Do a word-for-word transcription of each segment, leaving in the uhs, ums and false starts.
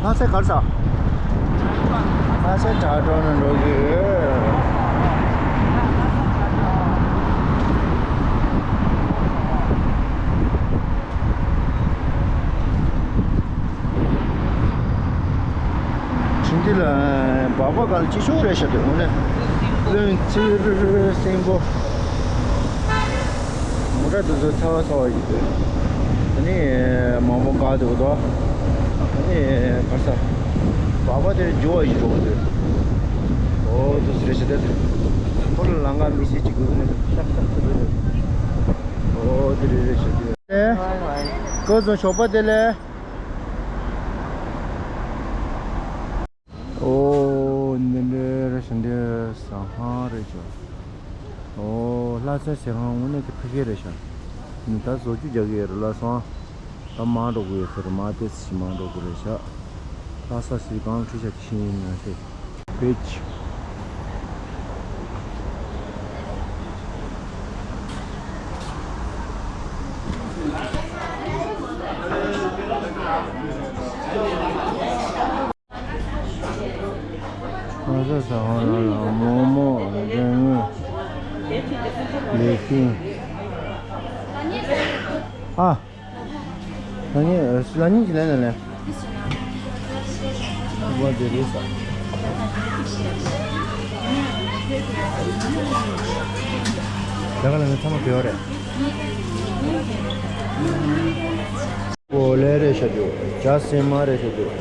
ལྷ་སའི་གར་ས། ལྷ་སའི་དྲ་གྲོགས་ནང་འགྲོ་གི་ཡོད། ཁྲིན་ཏི་ལ་སྦག་སྦག་ག་ལ་ཅི་ཤོག་རེད་ཤག་དེ་འོ་ནས། བློན་ཚེ་རིང་སེང་པོ། མོ་ཊ་དེ་ཚོ་ཚ་བ་ཚ་བ་ཡིན་འདུག་ཨ་ནི་མང་པོ་འགག་འདུག་དོ། ཨ་ནི་ག་ས། སྦག་སྦག་དེར་འགྱུར་བ་ཞིག་འགྲོ་གི་འདུག་ཨོ་དེ་ཚོ་རེད་ཤག་དེ། ཁོ་ལ་ལམ་ཁ་མི་སེར་གཅིག་དགོས་ཀྱི་མི་འདུག་ཤག་ཤག་ཤག་འདུག་ཨོ་དེ་རེད་རེད་ཤག་དེ། ཨེ། ཀོ་ཚོ་ཞོགས་པ་བདེ་ལེགས། ཨོ། འདི་འདྲའི་རེད་ཤག་འདི་ཟ་ཁང་རེད་ཤག་ཨོ། ལྷ་སའི་ཟ་ཁང་དངོས་གནས་ཀྱི་ཕ་གི་རེད་ཤག་ད་བཟོ་བཅོས་རྒྱག་གི་ཡོད་རེད་ལ་སོང་། ད་མར་འགྲོ་གི་ཡོད་ཟེར། མར་ཏོག་ཙམ་ཞིག་མར་འགྲོ་གི་རེད་ཤག་ལྷ་ས་ཟ་ཁང་ཁྲི་ཤག་ཆེན་ཡིན་ན་ཟེར། བེད། ང་ཚོ་ཟ་ཁང་ནང་ལ་མོག་མོག་རྒྱ་དངོས། ལེ་ཤིང་། ཨ། ལ་ཉིན་ལ་ཉིན་གྱི་ལན་ལ་ལན། བ་དེ་རེད་ས། ད་ག་ལ་ནི་ཚང་མ་བེའུ་རེད། ཨོ་ལེ་རེད་ཤག་འདུག་ཇ་སྲན་མ་རེད་ཤག་འདུག་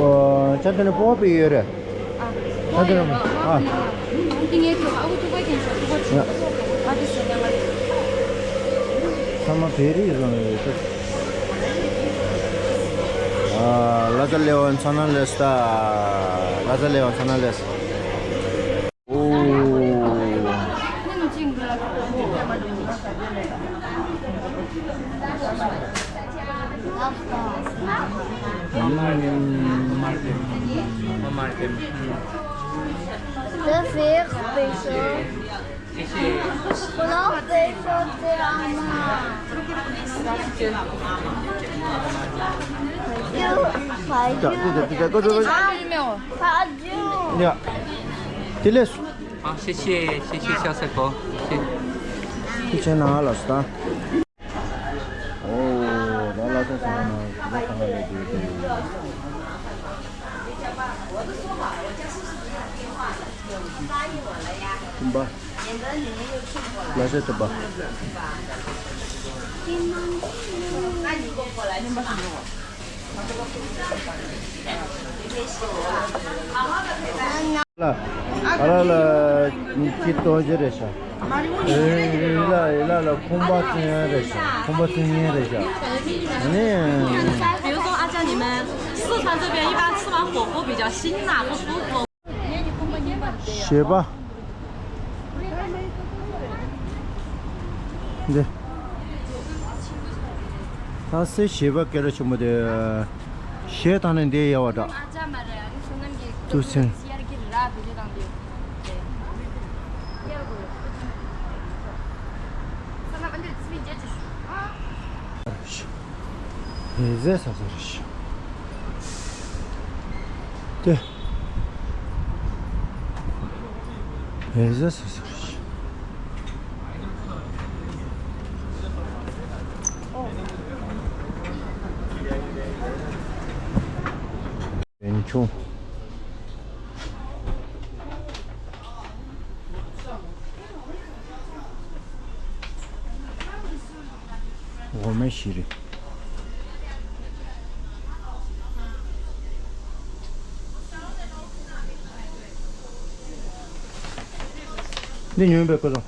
ཨོ་ཇ་དེ་ནི་སྤོ་བོ་པི་ཡོད་རེད། ཨ་དེ་ནི་ཨ། ཚང་མ་བེ་རི་རང་ཡོད་ཤག་ཨ་ལ་ཙ་ལེ་བ་ཚ་ན་ལེ་སྟ། ལ་ཙ་ལེ་བ་ཚ་ན་ལེ་སྟ། ཨོ། ཡ། དེ་ལས། 好，谢谢，谢谢小水果，谢谢。谢谢拿老师的。哦，来，来，再尝尝，再尝尝这个。怎么办？来，再怎么办？ ལ། ཨ་ར་ལ་ཅི་ཏོ་ཇི་རེད་ཤག་ཨེ་ལ་ཨེ་ལ་ལ་ཁོང་པ་ཚོ་ཡང་རེད་ཤག་ཁོང་པ་ཚོ་ཡང་རེད་ཤག་ཨ་ནི། 比如说阿江，你们四川这边一般吃完火锅比较辛辣，不舒服。 བཞེས་པ། འདི། ད་སེ་བཞེས་པ་སྐད་གྲགས་ཆེན་པོ་དེ། བཞེས་བཏང་ནས་འདི་ཡལ་བ་འདྲ། ཏུ་སེང་། ཟས་ཟ་ས་རེད་ཤག་དེ། ཟས་ཟ་ས་རེད་ཤག་ཡན་ཆུང་། འོ་མའི་ཤི་རི། འདི་ཉོས་པའི་ཀོ་ལོ།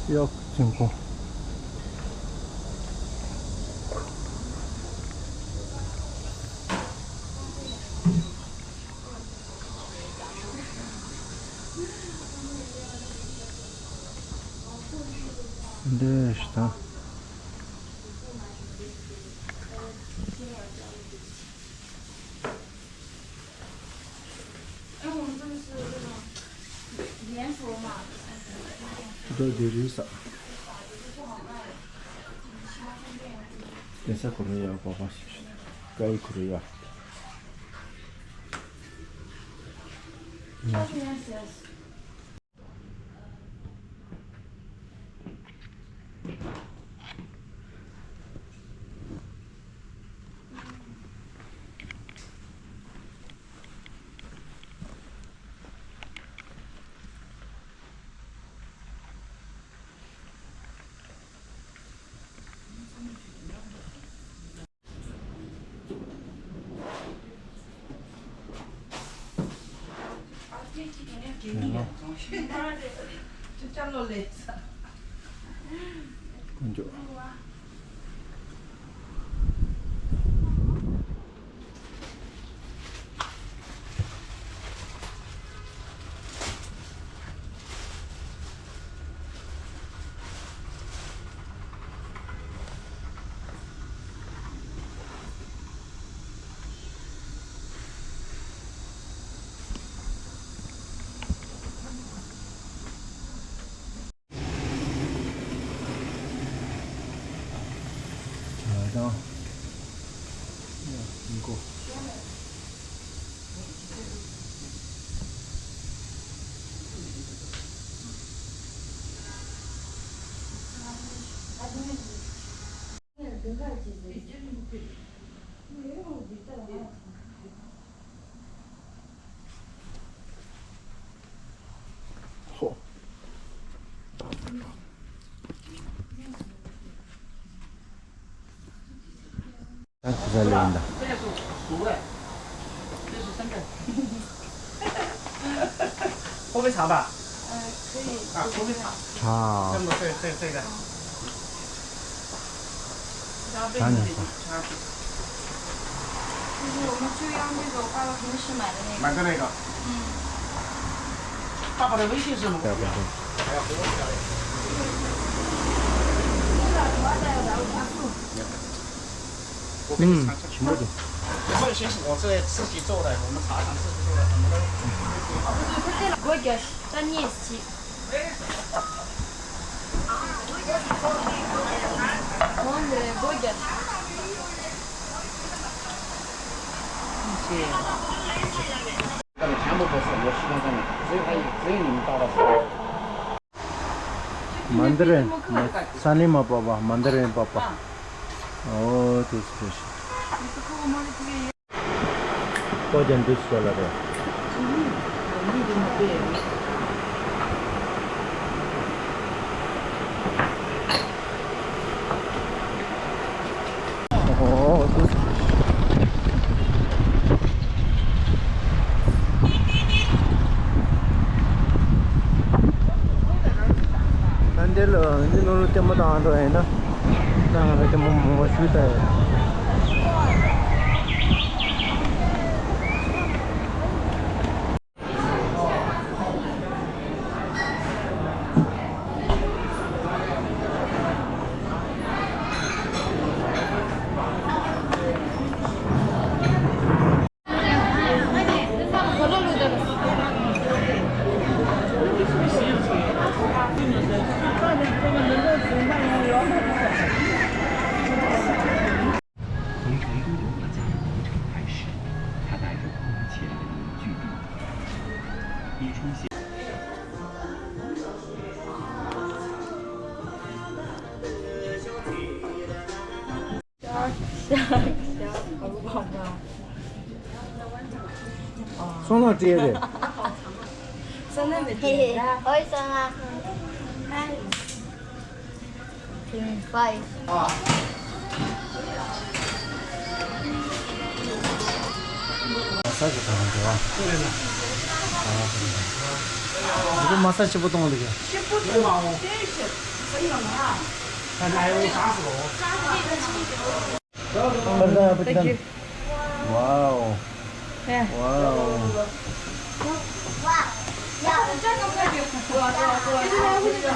གཡག་འཛིན་ཁང་། འདི་ཞིག་དང་། འདི་འདི་རེད་ས། དེ་ས་ཁོ་རེ་ཡག་པོ་པ་ཞིག་ཞིག Korea. ད་ཁུ་ས་ལེན་ད། 喝杯茶吧。嗯，可以。啊，喝杯茶。茶。这么这这这个。茶呢？就是我们就要那个我爸爸平时买的那个。买的那个。嗯。爸爸的微信是吗？对，对，对。 我给你尝尝。嗯，行，不行。我们是我这自己做的，我们茶厂自己做的，很多。全部不是，我是刚才买，只有他一，只有你们到了是吧？ མན་དི་རེ། ས་ལི་མ་པ་པ། མན་དི་རེ་པ་པ། ཨོ་དེ་སུ་དེ་ཤི། ཀོ་ཅན་དུ་སུ་ལ་རེ། ཨོ་དེ་སུ། ད་འདི་ལ་འདི་ནོར་ལུ་ལྟད་མོ་བཏང་འགྲོ་ཡིན་ན། ད་ང་ལ་ལྟད་མོ་མང་པོ་ཞུས་ད་ཡོད། སོང་ལ་སྤྲད་རེད། ཧེ་ཧེ། ཨོའི་སོང་ལ། Five. མ་སཱ་ཇི་གང་འདྲ་བ། འདི་མ་སཱ་ཇི་ཆེན་པོ་གཏོང་ལ་གི། Thank you. Wow. Yeah. Wow.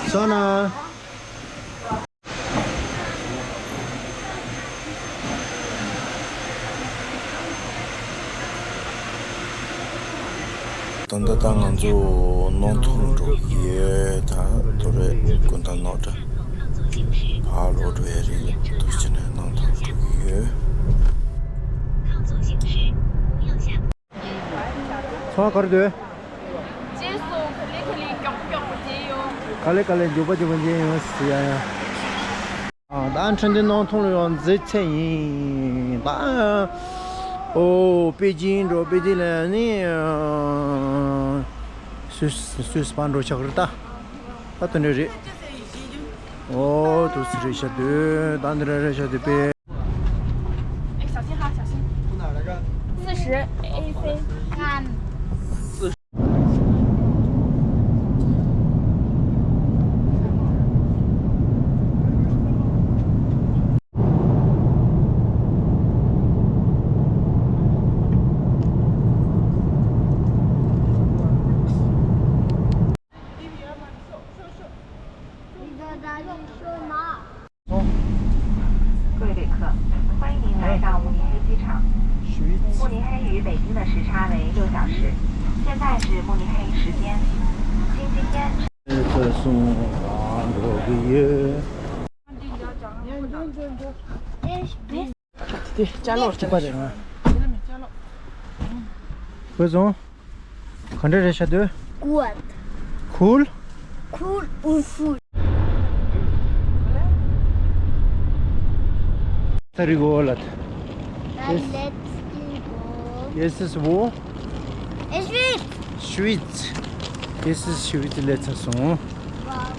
Sona. ད་ལྟ་ད་ང་ཚོ་ནོར་ཐོག་འགྲོ་གི་ཡོད། ད་དོ་རེ་དགོན་ཐང་ནོར་འདྲ་ཕར་ལོག་འགྲོ་ཡ་རེད། དུ་ཕྱིན་ནས་ནང་ཐང་འགྲོ་གི་ཡོད། ཚོང་ག་རེ་འདོད། རྗེས་སུ་ག་ལེ་ག་ལེ་མགྱོགས་མགྱོགས་མཇལ་ཡོང་། ག་ལེ་ག་ལེ་མགྱོགས་པ་མགྱོགས་པ་མཇལ་ཡོང་ཟེར་ཡ་ཡ། ཨ། ད་ཁྲེན་ཏུའུ་ནང་ཐོང་ལ་ཡོང་མཛེས་ཚེ་ཡིན་ད། ཨོ། པེ་ཅིན་འགྲོ། པེ་ཅིན་ལ་ནི། ཨ། སུད་སུད་སི་པ་འགྲོ་ཆགས་རེད་ད། ད་དེ་འདྲ་རེད། ཨོ། དུ་སི་རེད་ཤ་དུ། ད་འདི་འདྲ་རེད་ཤ་དུ་པེ། 哎，小心哈，小心。四十 A C。各位旅客，欢迎您来到慕尼黑机场。慕尼黑与北京的时差为六小时，现在是慕尼黑时间。星期天。 དེ་ཅ་ལག་གཅིག་པ་རེད་ང་། བུ་བཟུང་། ག་འདྲ་རེད་ཤ་དུ། Cool. Cool. Cool und cool. ད་རི་གོ་ལ། Dann let's go. Yes, ist wo? Es wird. Schweiz. Yes, ist Schweiz letztes Mal. Wow.